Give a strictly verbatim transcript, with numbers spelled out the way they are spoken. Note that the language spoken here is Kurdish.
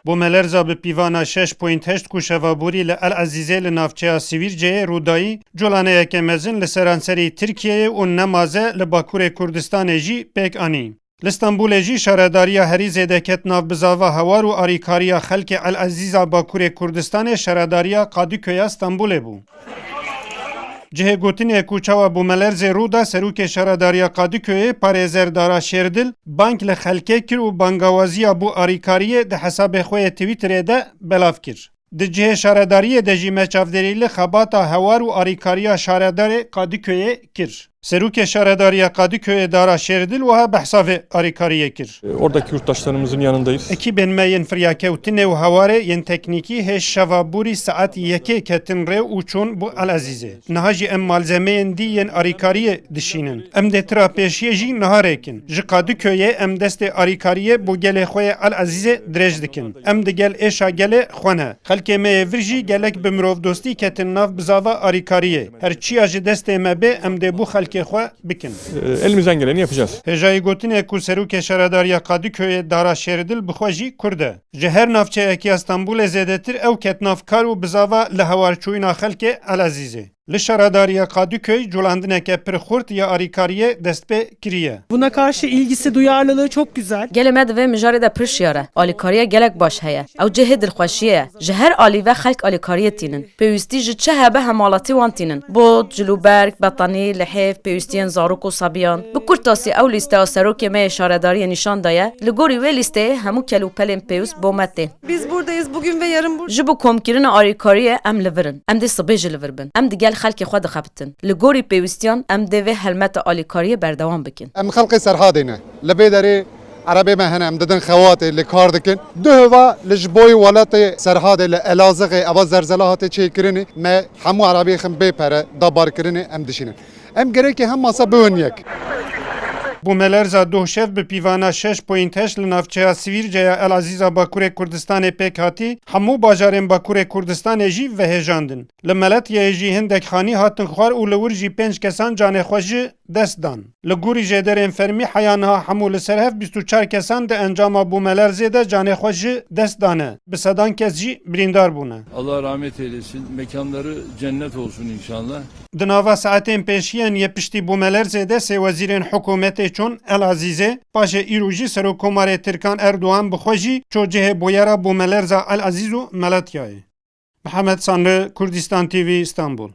Bomelerza bi pîvana şeş point heşt ku şeva borî li El Ezîzê li navçeya Sivîrceyê rû dayî, colaneyeke mezin li seranserî Tirkiyeyê û nemaze li Bakurê Kurdistanê jî pêk anî. Li Stenbolê jî şaredariya herî zêde ket nav bizava hewar û arîkariya xelkê El Ezîza Bakurê Kurdistanê şaredariya Qadiköy'a Stenbolê bû. Cihê gotinê ku çawa bûmelerzê rû da, serokê şaredariya Qadiköyê parêzer Dara Şêrdil bang li xelkê kir û bangawaziya bo arîkariyê di hesabê xwe yê Twitterê de belav kir. Di cihê şaredariyê de jî me çavdêrî li xebata hewar û arîkariya şaredarê Qadiköyê kir. Serokê şaredariya Qadiköyê Dara Şêrdil wiha behsa vê arîkariyê kir. Oradaki yurttaşlarımızın yanındayız. Ekîbên me yên firyakewtinê û hewarê yên teknîkî hê şeva borî saet yekê ketin rê û çûn bo El Ezîzê. Niha jî em malzemeyên dî yên arîkariyê dişînin. Em dê tira pêşiyê jî niha rêkin. Ji Qadiköyê em destê arîkariyê bo gelê xwe yê El Ezîzê dirêj dikin. Em digel êşa gelê xwe ne. Xelkê me yê vir jî gelek bi mirovdostî ketin nav bizava arîkariyê. Her çiya ji destê me bê, em dê bo xelkê xwe bikin. Ee, elimizden geleni yapacağız. Hêjayî gotinê ku serokê şaredariya Qadiköyê Dara Şêridil bi xwe jî Kurd e. Ji her navçeyek ya Stenbolê zêdetir ew ket nav kar û bizava li hewarçûyîna xelkê El Ezîzê. Li şaredariya Qadiköy colandineke pir xurt ya arîkariyê dest pê kiriye. Buna karşı ilgisi, duyarlılığı çok güzel. Gelê me di vê mijarê de pir şiyar e. Alîkariya gelek baş heye. Ew cihê dilxweşiyê ye. Ji her alî ve xelk alîkariyê tînin. Pêwîstî ji çi hebe hemalatî wan tînin. Bot, cilûberg, betanî, lihêv, pêwîstiyên zarok û sebiyan. Bi kurtasî ew lîsteya serokê me yê şaredariyê nîşan daye. Li gorî wê lîsteyê hemû kelûpelên pêwîst bo me tên. Biz buradayız bugün ve yarın bur- Ji bo komkirina alîkariyê em li vir in. Em dê sibê jî li vir bin. Em digel xelkê xwe dixebitin. Li gorî pêwîstiyan em dê vê helmeta alîkariyê berdewam bikin. Em xelkê Serhadê ne. Li vê derê erebê me hene, em didin xewatê, li kar dikin. Du heva li ji boyê welatê Serhadê li Elazığê eva zelzela hate çêkirinê, me hemû erebê xin bê pere, dabarkirinê em dişînin. Em gerekê hem masa biwin yek. Bûmelerza doh şev bi pîvana şeş point heşt li navçeya Sivîrceya El Ezîza Bakurê Kurdistanê pêk hatî, hemû bajarên Bakurê Kurdistanê jî vehêjandin. Li Meletyayê jî hindek xanî hatin xwar û li wir jî pênc kesan canê xwe ji dest dan. Li gorî jêderên fermî heya niha hemû li ser hev bîst û çar kesan di encama bûmelerzê de canê xwe ji dest dane. Bi sedan kes jî birîndar bûne. Allah rahmet eylesin. Mekanları cennet olsun inşallah. Di nava saetên pêşiyên yê piştî bûmelerzê de sê wezîrên hikûmetê çûn El Ezîzê, paşê îro jî Serokkomarê Tirkan Erdogan bi xwe jî çû cihê bûyera bûmelerza El Ezîz û Meletyayê. Mihemed Sanli, Kurdistan T V, Stenbol.